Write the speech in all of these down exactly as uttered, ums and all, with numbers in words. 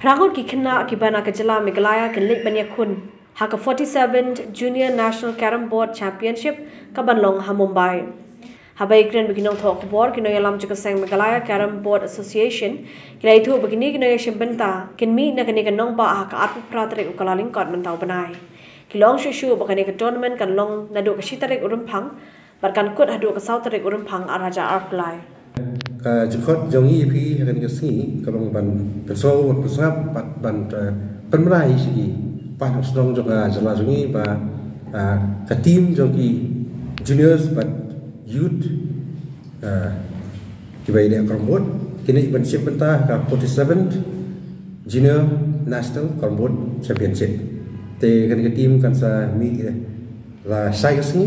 Phra ngut ki khynnah kiba na ka jylla Meghalaya kin leit ban ïakhun ha ka forty-seventh Junior National Carrom Board Championship kaban long ha Mumbai. Haba ïakren bad ki nongthoh khubor, ki nongïalam jong ka seng Meghalaya Carrom Board Association ki la ïathuh ba kine ki nongïashim bynta kin mih na kane ka nongbah ha ka arphew phra tarik u Kyllalyngkot mynta u bnai. Ki la ong shuh shuh ba kane ka tournament kan long naduh ka shi tarik u Rymphang bad kan kut haduh ka saw tarik u Rymphang ar hajar arphew lai. Ka jingkhot jong ngi ïa phi ha kane ka sngi ka long ban pynsngew bad pynsngap bad ban, eh, pynbna ïa ki paid nongshong shnong jong ka jylla jong ngi ba, ah, ka team jong ki juniors bad youth, ah, kiba ïaleh carrom board kin ïa ban shim bynta ha ka forty-seventh Junior National Carrom Board Championship. Te kane ka team kan sa mih, eh, la shai ka sngi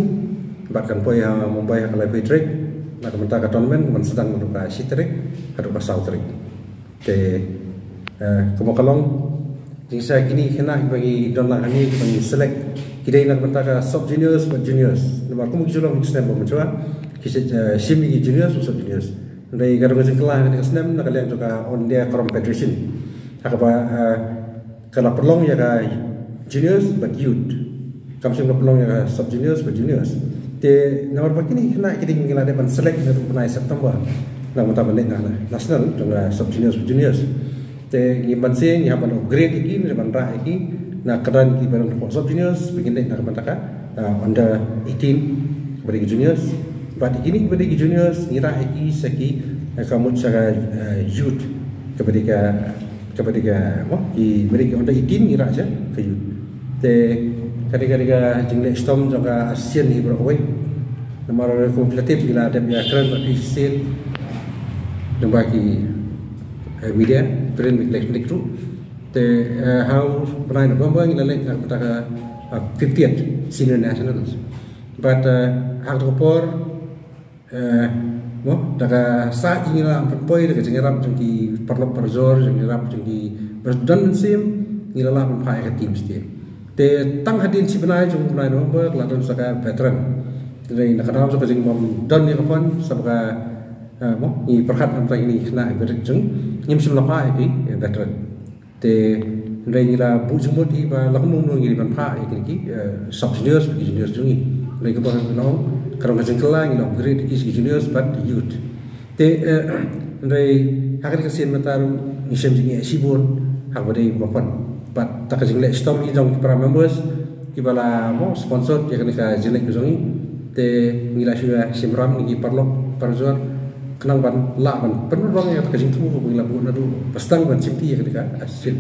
bad kan poi ha Mumbai ha ka laiphew tarik na ka bynta ka tournament kaban sdang naduh ka shi tarik haduh ka saw tarik. Te, eh, kumba ka long, jingshai kine ki khynnah kiba ngi don lang hangne kiba ngi select ki dei na ka bynta ka sub juniors bad juniors. Namar kumba ki ju long ha ki snem ba mynshwa ki, eh, shim ïa ki juniors bad sub juniors. Hynrei ka don ka jingkylla ha kane ka snem na ka liang jong ka All India Carrom Federation ha kaba, eh, ka la pynlong ïa ka juniors bad youth. Kam shym la pynlong ïa ka sub juniors bad juniors. Te namar ba kine ki khynnah ki dei ngi la dep ban select naduh u bnai September na ka bynta ban leit na national jong ka sub juniors bad juniors. Te ngi ban sien ngi hap ban upgrade ïa ki, ngi ban rah ïa ki na ka kyrdan kiba dang hapoh sub juniors ba kin leit na ka bynta ka, ah, under eighteen kaba dei ki juniors. Bad ïa kine kiba dei ki juniors ngi rah ïa ki sha ki, eh, ka mut sha ka, eh, youth kaba dei ka, kaba dei ka, mo, kiba dei ki under eighteen ngi rah sha ka youth. Te ka dei, ka dei ka jingleh shitom jong ka Asian hi baroh kawei. Namar kumba phi la tip ngi la dep ïakren bad phi shisien lyngba ki, eh, media, print, electronic ruh. Te, eh, ha u bnai November ngi la leit na ka bynta ka, ah, fiftieth Senior Nationals. Bad, eh, ha kata ka por, eh, mo, da ka sah ngi la pynpoi da ka jingïarap jong ki paralok parajor, jingïarap jong ki ba don mynsiem, ngi la lah ban phah ïa ka team shisien. Te tang hadien shi bnai jong u bnai November la don sa ka veteran. Te na ka daw jong ka jingbym don ïa ka fund sa ba ka, eh, mo, ngi pyrkhat na ka bynta kine ki khynnah ba rit jong, ngim shym la phah ïa ki, eh, veteran. Te hynrei ngi la buh jingmut hi ba la kumno kumno ngi dei ban phah ïa kine ki, eh, sub juniors, ki juniors jong ngi. Hynrei kumba nga ong, ka long ka jingkylla, ngi la upgrade ïa ki sha ki juniors bad youth. Te, eh, hynrei ha kane ka sien mynta ruh ngi shem jingeh shibun ha kaba dei ba pon. Bad da ka jingleh shitom jong ki para members kiba la, mo, sponsor ïa kane ka jingleh ka jong ngi. Te ngi la shu ïa shim ram na ki paralok parajor khnang ban lah ban pynrung ïa ka jingthmu kaba ngi la buh naduh ba sdang ban shimti ïa kane ka Asian.